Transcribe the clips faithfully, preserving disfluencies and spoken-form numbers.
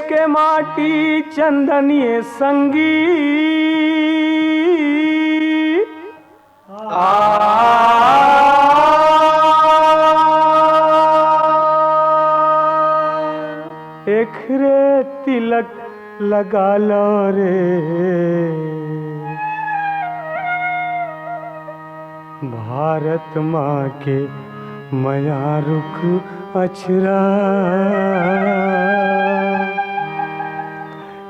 के माटी चंदन ये संगी, आ, एखरे तिलक लगा लो रे। भारत माँ के मया रुख अछरा,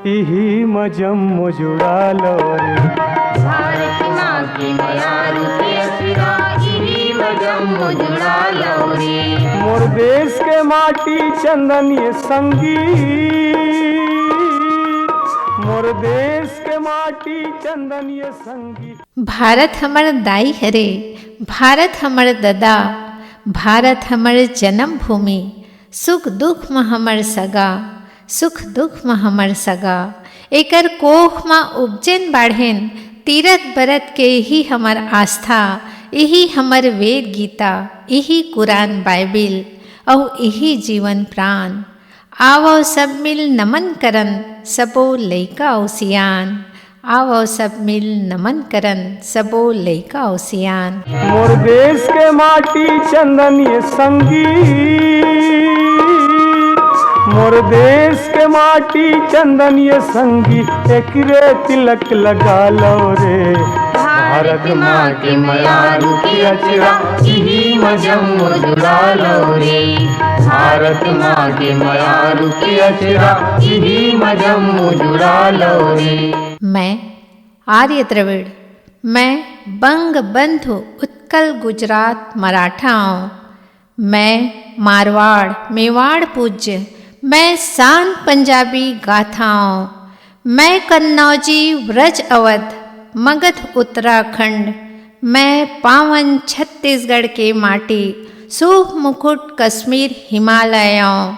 इही म जम्मो जुड़ा लो रे। भारत माँ के मया रुख अछरा, इही म जम्मो जुड़ा लो रे। मोर देश के माटी चंदन ये संगी, मोर देश के माटी चंदन ये संगी। भारत हमर दाई हरे, भारत हमर ददा, भारत हमर जन्मभूमि, सुख दुख म हमर सगा, सुख दुख म हमर सगा। एकर कोख म उपजेन बाढ़ेन, तीरथ बरत के इही हमर आस्था, इही हमर वेद गीता, इही कुरान बाइबिल, अउ इही जीवन प्राण। आवव सब मिल नमन करन, सबो लइका अउ सियान। आवव सब मिल नमन करन, सबो लइका अउ सियान। मोर देश के माटी चंदन ये संगी, मोर देश के माटी चंदन ये संगी, एकरे तिलक लगा लो रे। भारत माँ के मया रुख अछरा, इही म जम्मो जुड़ा लो रे। भारत माँ के मया रुख अछरा, इही म जम्मो जुड़ा लो रे। मैं आर्य द्रविड़, मैं बंग बंधु उत्कल गुजरात मराठा आंव। मैं मारवाड़ मेवाड़ पूज्य, मैं शांत पंजाबी गाथा आंव। मैं कन्नौजी व्रज अवध मगध उत्तराखंड, मैं पावन छत्तीसगढ़ के माटी सूप मुकुट कश्मीर हिमालय आंव।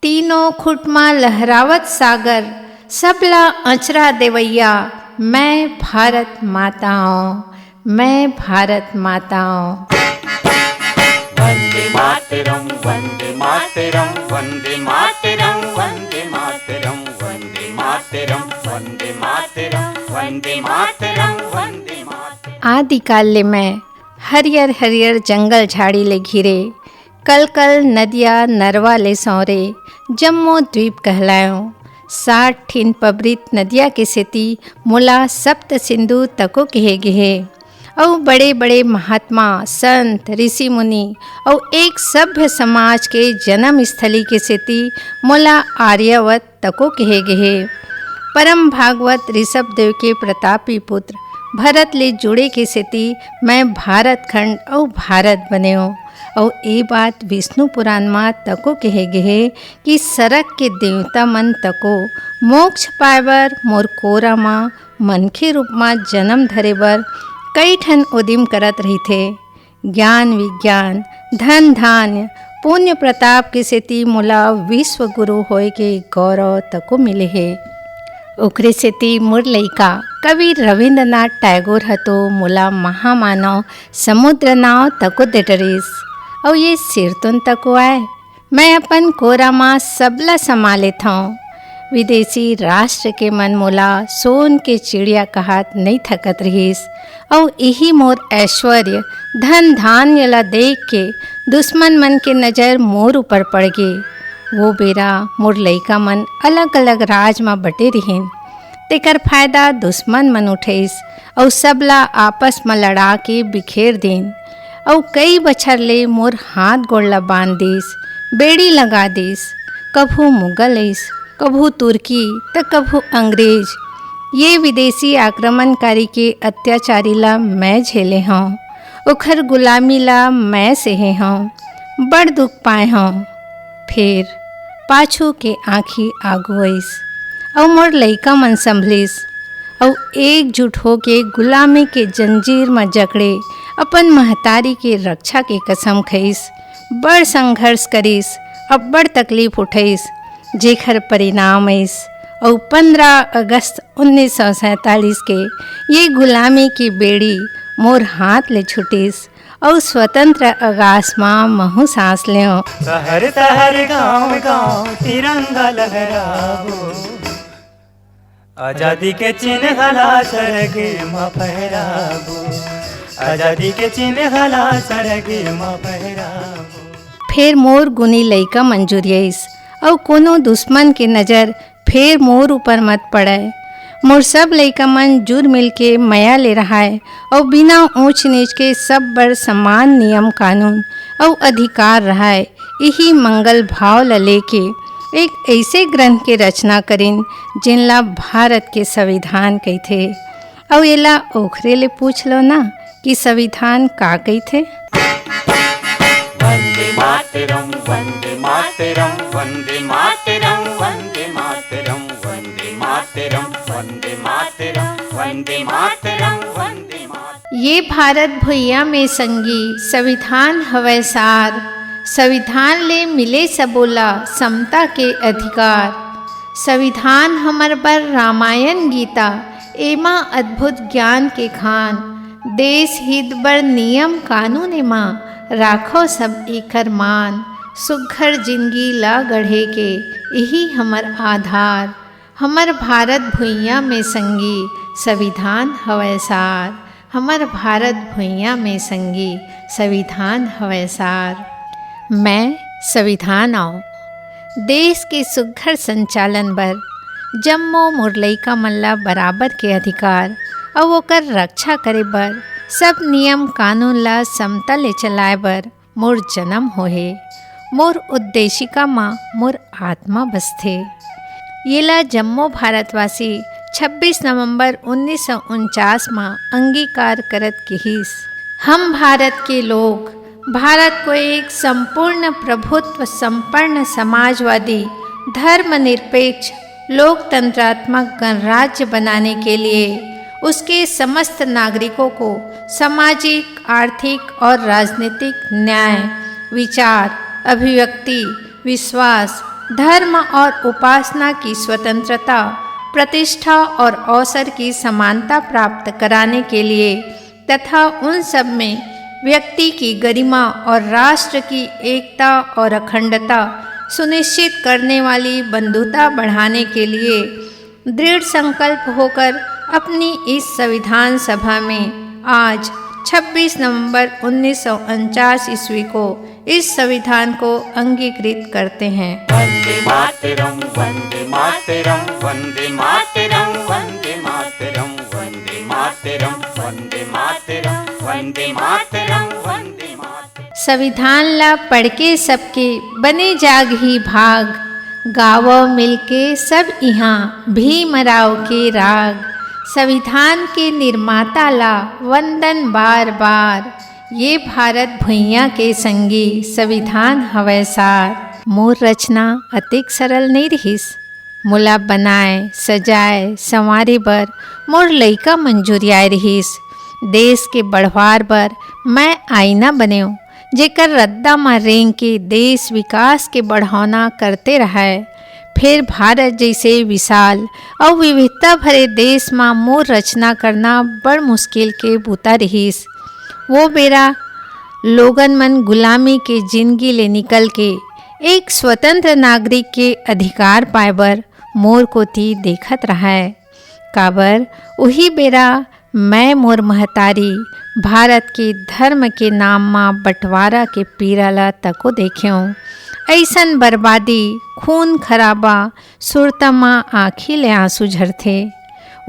तीनों खुट म लहरावत सागर, सबला अचरा देवइया, मैं भारत माता आंव, मैं भारत माता आंव। वंदे मातरम, वंदे मातरम, वंदे मातरम, वंदे मातरम, वंदे मातरम, वंदे मातरम, वंदे मातरम, वंदे मातरम। आदिकाल ले मैं हरियर हरियर जंगल झाड़ी ले घिरे, कल कल नदिया नरवा ले सौंरे, जम्मो द्वीप कहलायों। साठ ठिन पबरित नदिया के सेती मोला सप्त सिंधु तको कहे गेहे। अउ बड़े बड़े महात्मा, संत, ऋषि मुनि अउ एक सभ्य समाज के जन्म स्थली के सेती मोला आर्यावत तको कहे गेहे। परम भागवत ऋषभ देव के प्रतापी पुत्र भरत ले जुड़े के सेती मैं भारत खंड अउ भारत बनेव। अउ ए बात विष्णु पुराण म तको कहे गेहे कि सरग के देवता मन तको मोक्ष पाए बर मोर कोरा म मनखे रूप म जन्म धरे बर कई ठन उदिम करत रहिथे। ज्ञान विज्ञान, धन धान्य, पुण्य प्रताप के सेती मोला विश्व गुरु होय के गौरव तको मिले हे। ओकरे सेती मोर लइका कवि रविंद्रनाथ टैगोर ह तो मोला महामानव समुद्र नाव तको दे डरिस। अउ ये सिरतोन तको आय, मैं अपन कोरा म सबला समा लेथंव। विदेशी राष्ट्र के मन मोला सोन के चिड़िया कहात नइ थकत रिहिस। अउ इही मोर ऐश्वर्य, धन धान्य ला देख के दुश्मन मन के नजर मोर ऊपर पड़ गे। वो बेरा मोर लइका मन अलग-अलग राज म बटे रिहिन। तेकर फायदा दुश्मन मन उठेस अउ सबला आपस म लड़ा के बिखेर दिन। अउ कई बछर ले मोर हाथ गोड़ ला बांध दिस, बेड़ी लगा दिस। कभू मुगल अइस, कभू तुर्की, त कभू अंग्रेज। ये विदेशी आक्रमणकारी के अत्याचारी ला मैं झेले हंव, ओखर गुलामी ला मैं सेहे हंव, बड़ दुख पाए हंव। फेर पाछू के आँखी आगू अइस, अउ मोर लइका मन संभलिस, अउ एकजुट होके गुलामी के जंजीर म जकड़े अपन महतारी के रक्षा के कसम खइस। बड़ संघर्ष करिस, अब्बड़ तकलीफ उठइस, जेखर परिणाम अइस, अउ पंद्रह अगस्त उन्नीस सौ सैंतालीस के ये गुलामी की बेड़ी मोर हाथ ले छुटिस, अउ स्वतंत्र अगास म महूं सांस लेंव। शहर शहर गांव गांव तिरंगा लहराबो, आजादी के चिन्ह ला सरगे म फहराबो, आजादी के चिन्ह ला सरगे म फहराबो। फेर मोर गुनी लइका मन जुरियइस, अउ कोनो दुश्मन के नजर फेर मोर ऊपर मत पड़य। मोर सब लइका मन जुर मिल के मया ले रहय, अउ बिना ऊंच नीच के सब बर समान नियम कानून अउ अधिकार रहय। इही मंगल भाव ल लेके एक अइसे ग्रंथ के रचना करिन, जेन ला भारत के संविधान कहिथे। अउ एला ओखरे ले पूछ लो ना कि संविधान का कहिथे। वंदे मातरम, वंदे मातरम, वंदे मातरम, वंदे मातरम, वंदे मातरम, वंदे मातरम, वंदे मातरम, वंदे मातरम। ये भारत भुइयां में संगी, संविधान हवय सार। संविधान ले मिले सबो ला समता के अधिकार। संविधान हमर बर रामायण गीता, एमा अद्भुत ज्ञान के खान। देश हित बर नियम कानून एमा, राखो सब एकर मान। सुघर जिनगी ला गढ़े के, इही हमर आधार। हमर भारत भुइयां में संगी, संविधान हवय सार। हमर भारत भुइयां में संगी, संविधान हवय सार। मैं संविधान आंव। देश के सुघर संचालन बर जम्मो मोर लइका मन ला बराबर के अधिकार अउ ओकर रक्षा करे बर सब नियम कानून ला समता ले चलाए बर मोर जन्म होहे। मोर उद्देशिका म मोर आत्मा बसथे। येला जम्मो भारतवासी छब्बीस नवंबर उन्नीस सौ उनचास म अंगीकार करत किहिस। हम भारत के लोग, भारत को एक संपूर्ण प्रभुत्व संपन्न समाजवादी, धर्मनिरपेक्ष, लोकतंत्रात्मक गणराज्य बनाने के लिए उसके समस्त नागरिकों को सामाजिक, आर्थिक और राजनीतिक न्याय, विचार, अभिव्यक्ति, विश्वास, धर्म और उपासना की स्वतंत्रता, प्रतिष्ठा और अवसर की समानता प्राप्त कराने के लिए तथा उन सब में व्यक्ति की गरिमा और राष्ट्र की एकता और अखंडता सुनिश्चित करने वाली बंधुता बढ़ाने के लिए दृढ़ संकल्प होकर अपनी इस संविधान सभा में आज छब्बीस नवंबर उन्नीस सौ उनचास ईस्वी को इस संविधान को अंगीकृत करते हैं। वंदे मातरम, वंदे मातरम, वंदे मातरम, वंदे मातरम, वंदे मातरम, वंदे मातरम, वंदे मातरम, वंदे मातरम। संविधान ला पढ़ के सबके बने जागही भाग, गावो मिलके सब इहाँ भीमराव के राग। संविधान के निर्माता ला वंदन बार बार, ये भारत भुइयां के संगी संविधान हवय सार। मोर रचना अतेक सरल नइ रिहिस। मोला बनाए, सजाए, संवारे बर मोर लइका मन जुरियाए रिहिस। देश के बढ़वार बर मैं आईना बनेव, जेकर रद्दा म रेंग के देश विकास के बढ़ौना करते रहय। फेर भारत जइसे विशाल अउ विविधता भरे देश म मोर रचना करना बड़ मुश्किल के बूता रिहिस। वो बेरा लोगन मन गुलामी के जिनगी ले निकल के एक स्वतंत्र नागरिक के अधिकार पाए बर मोर कोति देखत रहय। काबर उही बेरा मैं मोर महतारी भारत के धर्म के नाम म बंटवारा के पीरा ल तको देखेंव। अइसन बर्बादी, खून खराबा सुरता म आँखी ले आंसू झरथे।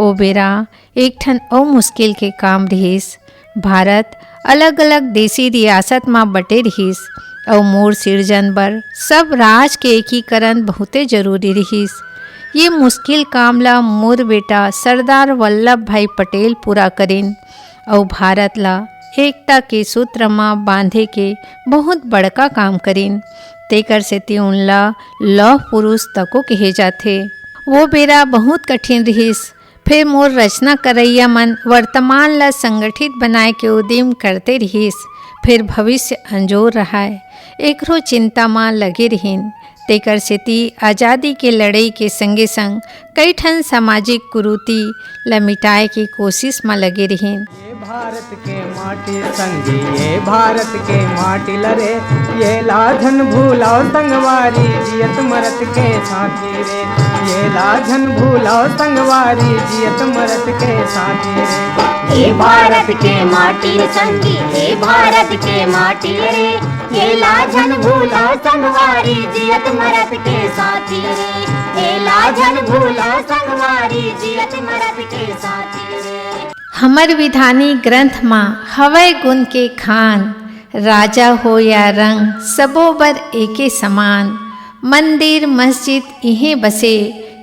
ओ बेरा एक ठन अउ मुश्किल के काम रिहिस। भारत अलग-अलग देसी रियासत म बंटे रिहिस अउ मोर सिरजन बर सब राज के एकीकरण बहुते जरूरी रिहिस। ये मुश्किल काम ला मोर बेटा सरदार वल्लभ भाई पटेल पूरा करिन अउ भारत ला एकता के सूत्र म बांधे के बहुत बड़का काम करिन। तेकर सेती उनला लौह पुरुष तको कहे जाथे। वो बेरा बहुत कठिन रिहिस। फेर मोर रचना करइया मन वर्तमान ला संगठित बनाए के उदिम करते रिहिस। फेर भविष्य अंजोर रहय, एकरो चिंता म लगे रिहिन। तेकर सेती आजादी के लड़ई के संगे-संग कई ठन सामाजिक कुरीति ल मिटाए के कोशिश म लगे रिहिन। भारत के माटी संगी, ये भारत के माटी लरे, ये लाझन भूलाओ संगवारी, जियत मरत के साथी रे। ये लाझन भूलाओ संगवारी, जियत मरत के साथी रे। ये भारत के माटी संगी, ये भारत के माटी रे, ये लाझन भूलाओ संगवारी, जियत मरत के साथी रे। ये लाझन भूलाओ संगवारी, जियत मरत के साथी रे। हमर विधानी ग्रंथ म हवय गुण के खान, राजा हो या रंग, सबो बर एके समान। मंदिर मस्जिद इहें बसे,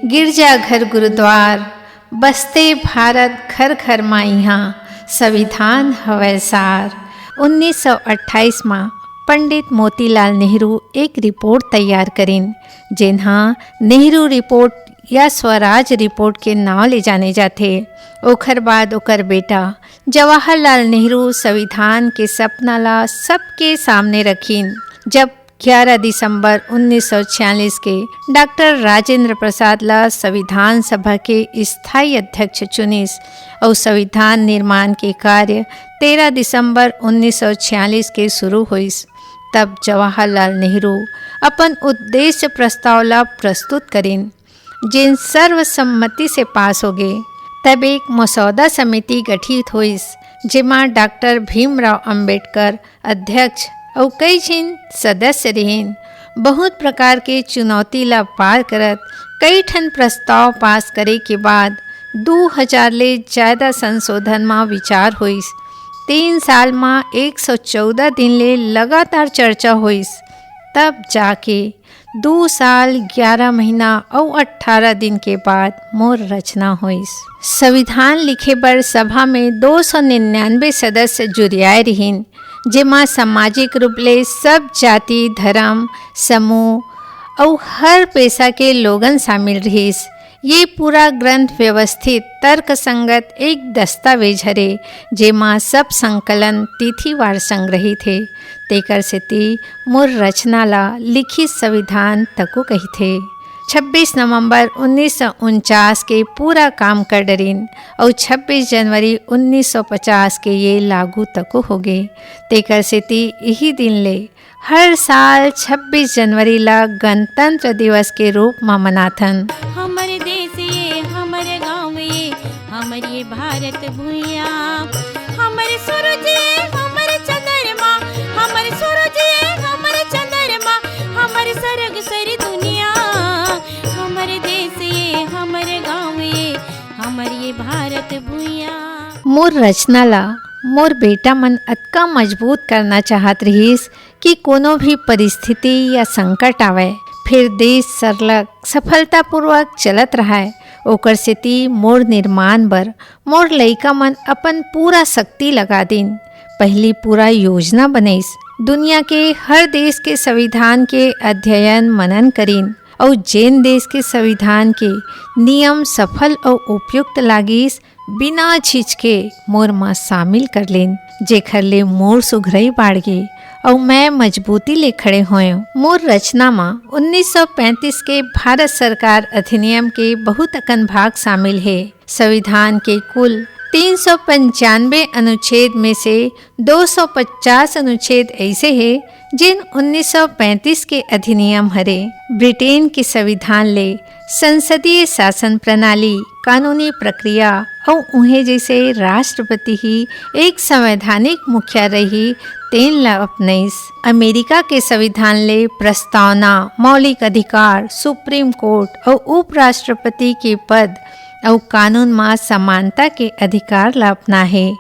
गिरजा घर गुरुद्वार, बसते भारत घर घर म इहाँ, संविधान हवय सार। उन्नीस सौ अट्ठाईस म पंडित मोतीलाल नेहरू एक रिपोर्ट तैयार करिन, जेन ह नेहरू रिपोर्ट या स्वराज रिपोर्ट के नांव ले जाने जाथे। ओखर बाद ओकर बेटा जवाहरलाल नेहरू संविधान के सपना ला सबके सामने रखिन। जब ग्यारह दिसंबर उन्नीस सौ छियालीस के डॉक्टर राजेंद्र प्रसाद ला संविधान सभा के स्थायी अध्यक्ष चुनिस अउ संविधान निर्माण के कार्य तेरह दिसंबर उन्नीस सौ छियालीस के शुरू होइस, तब जवाहरलाल नेहरू अपन उद्देश्य प्रस्ताव ला प्रस्तुत करिन, जेन सर्वसम्मति से पास होगे। तब एक मसौदा समिति गठित होइस, जेमा डॉक्टर भीमराव अंबेडकर अध्यक्ष अउ कई झिन सदस्य रिहिन। बहुत प्रकार के चुनौती ला पार करत कई ठन प्रस्ताव पास करे के बाद दू हजार ले ज्यादा संशोधन म विचार होइस। तीन साल म एक सौ चौदह दिन ले लगातार चर्चा होइस, तब जाके दू साल, ग्यारह महीना अउ अट्ठारह दिन के बाद मोर रचना होइस। संविधान लिखे बर सभा में दो सौ निन्यानवे सदस्य जुरियाए रिहिन, जेमा सामाजिक रूप ले सब जाति, धर्म, समूह अउ हर पेशा के लोगन शामिल रिहिस। ये पूरा ग्रंथ व्यवस्थित, तर्कसंगत एक दस्तावेज हरे, जेमा सब संकलन तिथिवार संग्रहित हे। तेकर सेती मोर रचना ला लिखित संविधान तको कहिथे। छब्बीस नवंबर उन्नीस सौ उनचास के पूरा काम कर डरिन अउ छब्बीस जनवरी उन्नीस सौ पचास के ये लागू तको होगे। तेकर सेती इही दिन ले हर साल छब्बीस जनवरी ला गणतंत्र दिवस के रूप म मनाथन। हमर देश ये, हमर गाँव ये, हमर ये भारत भुइयाँ, हमर सूरज ये, हमर चंद्रमा, हमर सूरज ये, हमर चंद्रमा, हमर सरग सर दुनिया, हमर देश ये, हमर गाँव ये, हमर ये भारत भुइयाँ। मोर रचना ला मोर बेटा मन अतका मजबूत करना चाहत रिहिस कि कोनो भी परिस्थिति या संकट आवय, फेर देश सरलग सफलतापूर्वक चलत रहय। ओकर सेती मोर निर्माण बर मोर लइका मन अपन पूरा शक्ति लगा दिन। पहिली पूरा योजना बनइस, दुनिया के हर देश के संविधान के अध्ययन मनन करिन, अउ जेन देश के संविधान के नियम सफल अउ उपयुक्त लागिस, बिना झिझके मोर म शामिल कर लेन, जेखर ले मोर सुघरई बाढ़गे अउ मैं मजबूती ले खड़े होएंव। मोर रचना म उन्नीस सौ पैंतीस के भारत सरकार अधिनियम के बहुत अकन भाग शामिल हे। संविधान के कुल तीन सौ पंचानवे अनुच्छेद में से दो सौ पचास अनुच्छेद ऐसे हे, जेन उन्नीस सौ पैंतीस के अधिनियम हरे। ब्रिटेन के संविधान ले संसदीय शासन प्रणाली, कानूनी प्रक्रिया अउ उहें जैसे राष्ट्रपति ही एक संवैधानिक मुखिया रही, तेन ला अपनइस। अमेरिका के संविधान ले प्रस्तावना, मौलिक अधिकार, सुप्रीम कोर्ट अउ उपराष्ट्रपति के पद अउ कानून म समानता के अधिकार ला अपनाहे।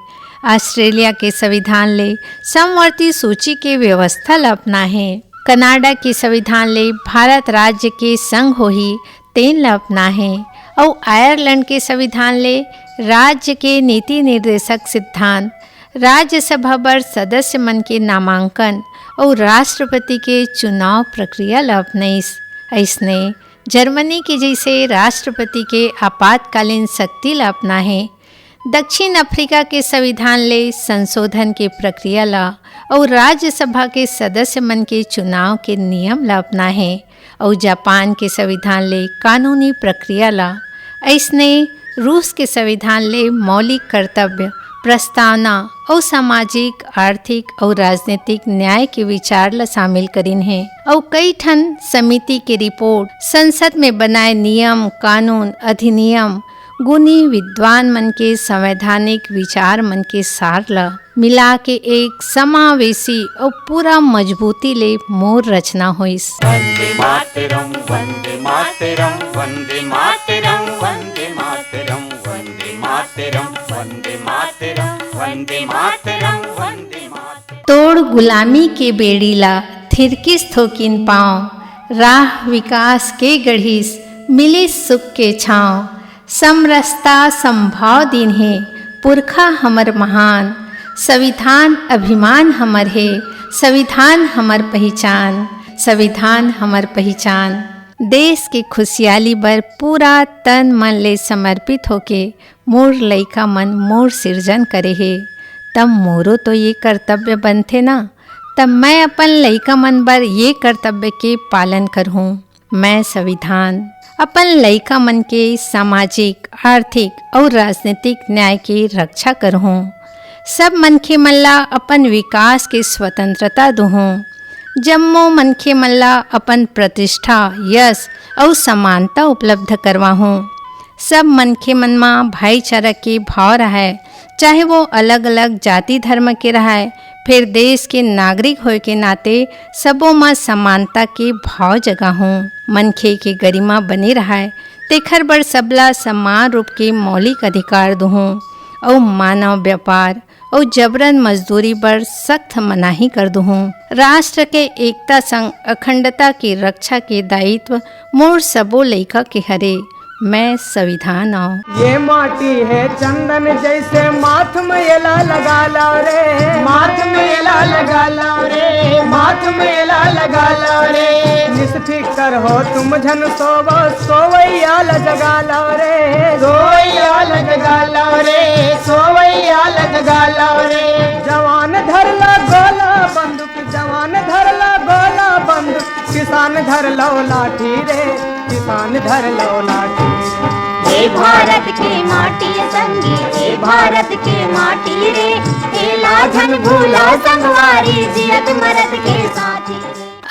ऑस्ट्रेलिया के संविधान ले समवर्ती सूची के व्यवस्था ला अपनाहे। कनाडा के संविधान ले भारत राज्य के संग होही, तेन ला अपनाहे। अउ आयरलैंड के संविधान ले राज्य के नीति निर्देशक सिद्धांत, राज्यसभा बर सदस्य मन के नामांकन अउ राष्ट्रपति के चुनाव प्रक्रिया ला अपनाइस। अइसने जर्मनी के जैसे राष्ट्रपति के आपातकालीन शक्ति ला अपनाहे। दक्षिण अफ्रीका के संविधान ले संशोधन के प्रक्रिया ला अउ राज्यसभा के सदस्य मन के चुनाव के नियम ला अपनाहे अउ जापान के संविधान ले कानूनी प्रक्रिया ला। अइसने रूस के संविधान ले मौलिक कर्तव्य, प्रस्तावना अउ सामाजिक, आर्थिक अउ राजनीतिक न्याय के विचार ल शामिल करिन हे। अउ कई ठन समिति के रिपोर्ट, संसद में बनाए नियम, कानून, अधिनियम, गुणी विद्वान मन के संवैधानिक विचार मन के सार ल मिला के एक समावेशी अउ पूरा मजबूती ले मोर रचना होइस। वंदे मातरम, वंदे मातरम, वंदे मातरम, वंदे मातरम, वंदे मातरम, वंदे मातरम, वंदे मातरम, वंदे मातरम। तोड़ गुलामी के बेड़ी ला, थिरकिस थोकिन पाँव, राह विकास के गढ़िस, मिलिस सुख के छाँव। समरसता संभाव दीन हे पुरखा हमर महान, संविधान अभिमान हमर हे, संविधान हमर पहिचान, संविधान हमर पहिचान। देश के खुशियाली बर पूरा तन मन ले समर्पित होके मोर लइका मन मोर सिरजन करे हे, तब मोरो तो ये कर्तव्य बनथे ना, तब मैं अपन लइका मन बर ये कर्तव्य के पालन करहूँ। मैं संविधान अपन लइका मन के सामाजिक, आर्थिक अउ राजनीतिक न्याय के रक्षा करहूँ। सब मनखे मन ला अपन विकास के स्वतंत्रता दुहूँ। जम्मो मनखे मन ला अपन प्रतिष्ठा, यश अउ समानता उपलब्ध करवाहूँ। सब मनखे मन म भाईचारा के भाव रहय, चाहे वो अलग-अलग जाति धर्म के रहय, फेर देश के नागरिक होय के नाते सबो म समानता के भाव जगाहूँ। मनखे के गरिमा बने रहय, तेखर बर सबला समान रूप के मौलिक अधिकार दुहूँ अउ मानव व्यापार अउ जबरन मजदूरी बर सख्त मनाही कर दुहूँ। राष्ट्र के एकता संग अखंडता के रक्षा के दायित्व मोर सबो लइका के हरे। मैं संविधान आंव। ये माटी है चंदन जैसे, माथ में एला लगा लाव रे, माथ में एला लगा लाव रे, माथ में एला लगा लाव रे। निष्फिकर हो तुम झन सोवो, सोवैया ल जगा लाव रे, सोवैया ल जगा लाव रे, सोवैया ल जगा लाव रे। जवान धर ला गोला बंदूक, जवान धर ला गोला बंदूक, किसान धर लो लाठी रे, किसान धर लो लाठी। ये भारत के माटी संगी, ये भारत के माटी रे, एला झन भूला संगवारी, जियत मरत के साथी।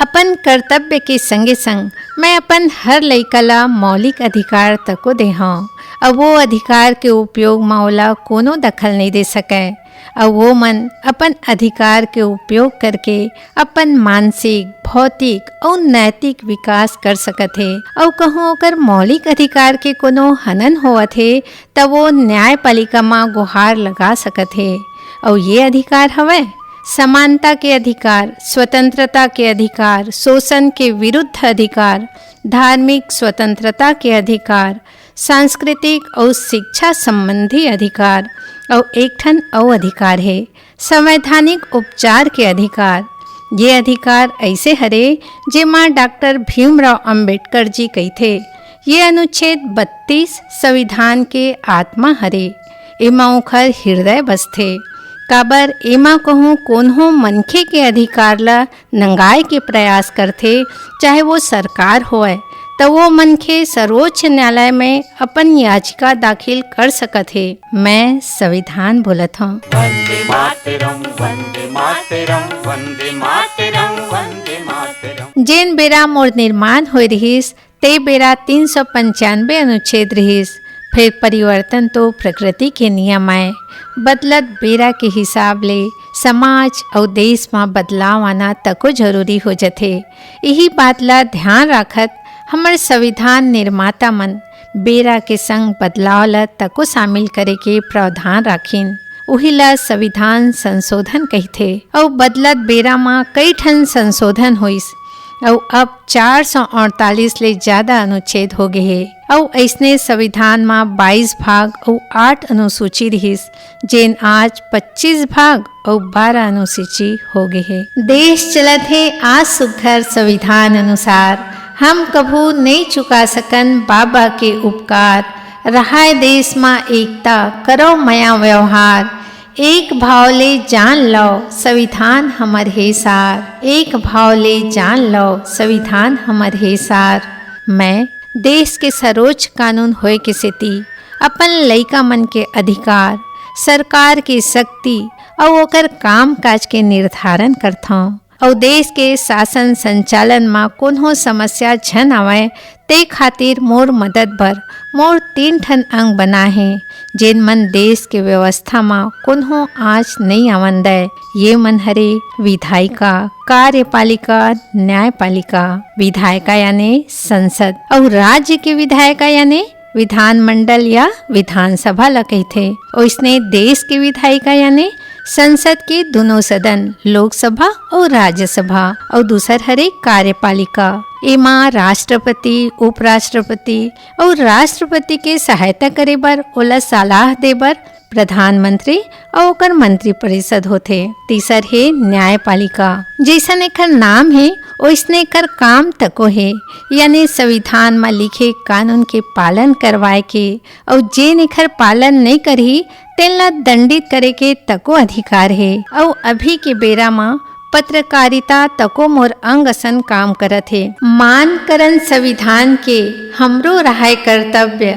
अपन कर्तव्य के संगे संग मैं अपन हर लइका ला मौलिक अधिकार तको देहंव, अउ वो अधिकार के उपयोग म ओला कोनो दखल नइ दे सकय। अउ वो मन अपन अधिकार के उपयोग करके अपन मानसिक, भौतिक अउ नैतिक विकास कर सकत हे। अउ कहूँ ओकर मौलिक अधिकार के कोनो हनन होवत हे, त वो न्यायपालिका म गुहार लगा सकत हे। अउ ये अधिकार हवय समानता के अधिकार, स्वतंत्रता के अधिकार, शोषण के विरुद्ध अधिकार, धार्मिक स्वतंत्रता के अधिकार, सांस्कृतिक अउ शिक्षा संबंधी अधिकार अउ एक ठन अउ अधिकार हे, संवैधानिक उपचार के अधिकार। ये अधिकार अइसे हरे, जेमा डॉक्टर भीमराव अंबेडकर जी कहिथे, ये अनुच्छेद बत्तीस संविधान के आत्मा हरे। एमा ओखर हृदय बसथे, काबर एमा कहूँ कोन्हो मनखे के अधिकार ल नंगाए के प्रयास करथे, चाहे वो सरकार होवय, त वो मनखे सर्वोच्च न्यायालय में अपन याचिका दाखिल कर सकत हे। मैं संविधान बोलत हंव। वंदे मातरम, वंदे मातरम, वंदे मातरम, वंदे मातरम। जेन बेरा मोर निर्माण होए रिहिस, ते बेरा तीन सौ पंचानबे अनुच्छेद रिहिस। फेर परिवर्तन तो प्रकृति के नियम आय। बदलत बेरा के हिसाब ले समाज अउ देश म बदलाव आना तको जरूरी हो जथे। इही बात ला ध्यान राखत हमर संविधान निर्माता मन बेरा के संग बदलाव ला तको शामिल करे के प्रावधान राखिन। उही ला संविधान संशोधन कहिथे। अउ बदलत बेरा म कई ठन संशोधन होइस। अउ अब चार सौ अड़तालीस ले ज्यादा अनुच्छेद हो गे हे। अउ अइसने संविधान म बाईस भाग अउ आठ अनुसूची रिहिस, जेन आज पच्चीस भाग अउ बारह अनुसूची हो गे हे। देश चलत हे आज सुघर संविधान अनुसार। हम कभू नइ चुका सकन बाबा के उपकार। रहाय देश म एकता, करव मया व्यवहार। एक भाव ले जान लव, संविधान हमर हे सार। एक भाव ले जान लव, संविधान हमर हे सार। मैं देश के सर्वोच्च कानून होए के सेती अपन लइका मन के अधिकार, सरकार के शक्ति अउ ओकर कामकाज के निर्धारण करथौं। अउ देश के शासन संचालन म कोनो समस्या झन आवय, ते खातिर मोर मदद बर मोर तीन ठन अंग बना हे, जेन मन देश के व्यवस्था म कोनो आँच नइ आवन दय। ये मन हरे विधायिका, कार्यपालिका, न्यायपालिका। विधायिका यानी संसद, अउ राज्य के विधायिका यानी विधानमंडल या विधानसभा ला कहिथे। ओइसने देश के विधायिका यानी संसद के दुनों सदन, लोकसभा अउ राज्यसभा, अउ दूसर हरे कार्यपालिका। एमा राष्ट्रपति, उपराष्ट्रपति अउ राष्ट्रपति के सहायता करे बर, ओला सलाह दे बर प्रधानमंत्री अउ ओकर मंत्रिपरिषद होथे। तीसर हे न्यायपालिका। जइसन एखर नाम हे, ओइसने एखर काम तको हे, यानी संविधान म लिखे कानून के पालन करवाए के, अउ जेन एखर पालन नइ करही, तेन ला दंडित करे के तको अधिकार हे। अउ अभी के बेरा म पत्रकारिता तको मोर अंग असन काम करत हे। मान करन संविधान के, हमरो रहय कर्तव्य,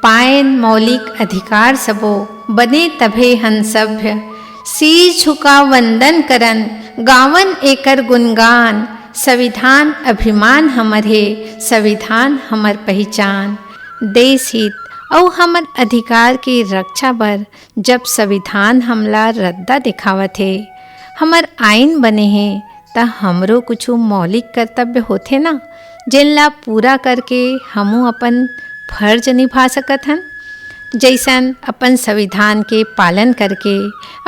पाएन मौलिक अधिकार सबो, बने तभे हन सभ्य। शीश झुका वंदन करन, गावन एकर गुणगान, संविधान अभिमान हमर हे, संविधान हमर पहिचान। देश हित अउ हमर अधिकार के रक्षा बर जब संविधान हमला रद्दा देखावत हे, हमर आइन बने हे, त हमरो कुछु मौलिक कर्तव्य होथे ना, जेन ला पूरा करके हमू अपन फर्ज निभा सकत हन। जइसन अपन संविधान के पालन करके,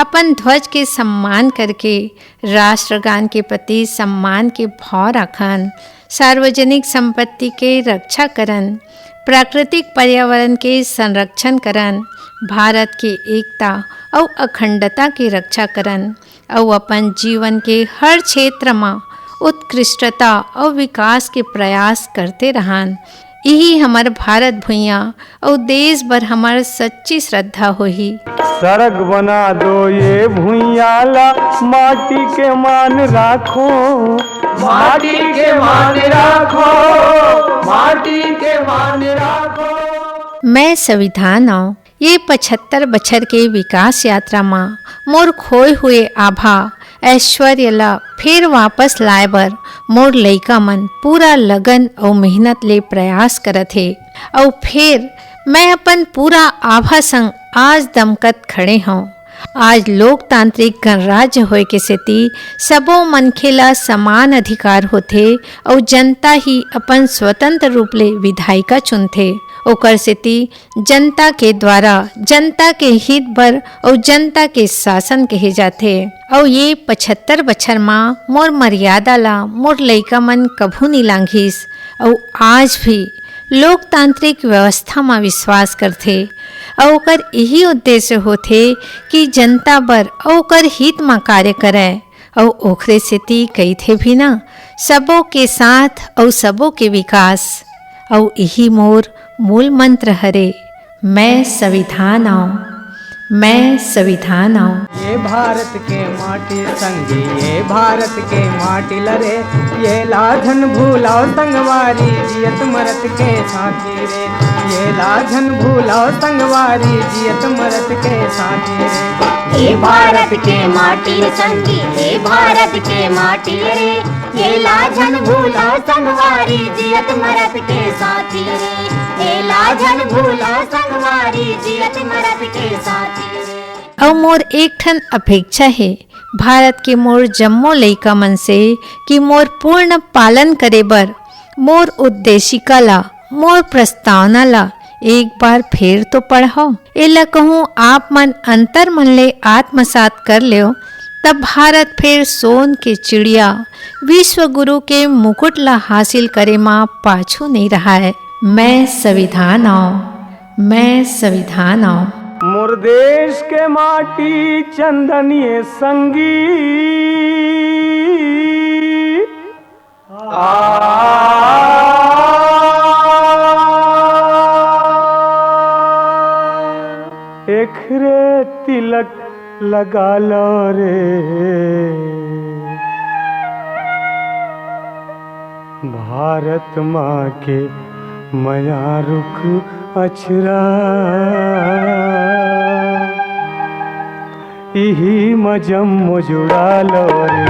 अपन ध्वज के सम्मान करके, राष्ट्रगान के प्रति सम्मान के भाव राखन, सार्वजनिक संपत्ति के रक्षा करन, प्राकृतिक पर्यावरण के संरक्षण करन, भारत के एकता अउ अखंडता के रक्षा करन, अउ अपन जीवन के हर क्षेत्र म उत्कृष्टता अउ विकास के प्रयास करते रहन। इही हमर भारत भुइयां अउ देश बर हमर सच्ची श्रद्धा होही। सरग बना दो ये भुइयां ला, माटी के मान राखो, माटी के मान राखो, माटी के मान राखो। मैं संविधान आंव। ये पचहत्तर बछर के विकास यात्रा म मोर खोए हुए आभा, ऐश्वर्य ल फेर वापस लाए बर मोर लइका मन पूरा लगन अउ मेहनत ले प्रयास करत हे। अउ फेर मैं अपन पूरा आभा संग आज दमकत खड़े हंव। आज लोकतांत्रिक गणराज्य होए के सेती सबो मनखे ल समान अधिकार होथे अउ जनता ही अपन स्वतंत्र रूप ले विधायिका चुनथे। ओकर सेती जनता के द्वारा, जनता के हित बर अउ जनता के शासन कहे जाथे। अउ ये पचहत्तर बछर म मोर मर्यादा ला मोर लइका मन कभू नी लांघिस। अउ आज भी लोकतांत्रिक व्यवस्था म विश्वास करथे अउ ओकर इही उद्देश्य होथे कि जनता बर अउ ओकर हित म कार्य करय। अउ ओखरे सेती कहिथे भी ना, सबो के साथ अउ सबो के विकास। अउ इही मोर मूल मंत्र हरे, मैं संविधान आंव, मैं संविधान आंव। ये भारत के माटी संगी, ये भारत के माटी ल रे, ये ला झन भूलाव संगवारी, जियत मरत के साथी रे, ये ला झन भूलाव संगवारी, जियत मरत के साथी रे। हे भारत के माटी संगी, हे भारत के माटी रे, ये ला झन भूलाव संगवारी, जियत मरत के साथी रे, ये ला झन भूलाव संगवारी, जियत मरत के साथी रे। अउ मोर एक ठन अपेक्षा हे भारत के मोर जम्मो लइका मन से कि मोर पूर्ण पालन करे बर मोर उद्देशिका ला, मोर प्रस्तावना ला एक बार फेर तो पढ़व। एला कहूँ आप मन अंतर मन ले आत्मसात कर लेव, तब भारत फेर सोन के चिड़िया, विश्व गुरु के मुकुट ला हासिल करे म पाछू नइ रहय। मैं संविधान आंव, मैं संविधान आंव। मोर देश के माटी चंदनिये संगी, आ, एखरे तिलक लगा लो रे। भारत माँ के मया रुख अछरा। इही म जम्मो जुड़ा लो रे।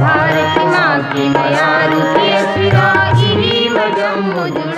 भारत माँ के मया रूप असरा, इही म जम्मो जुड़ा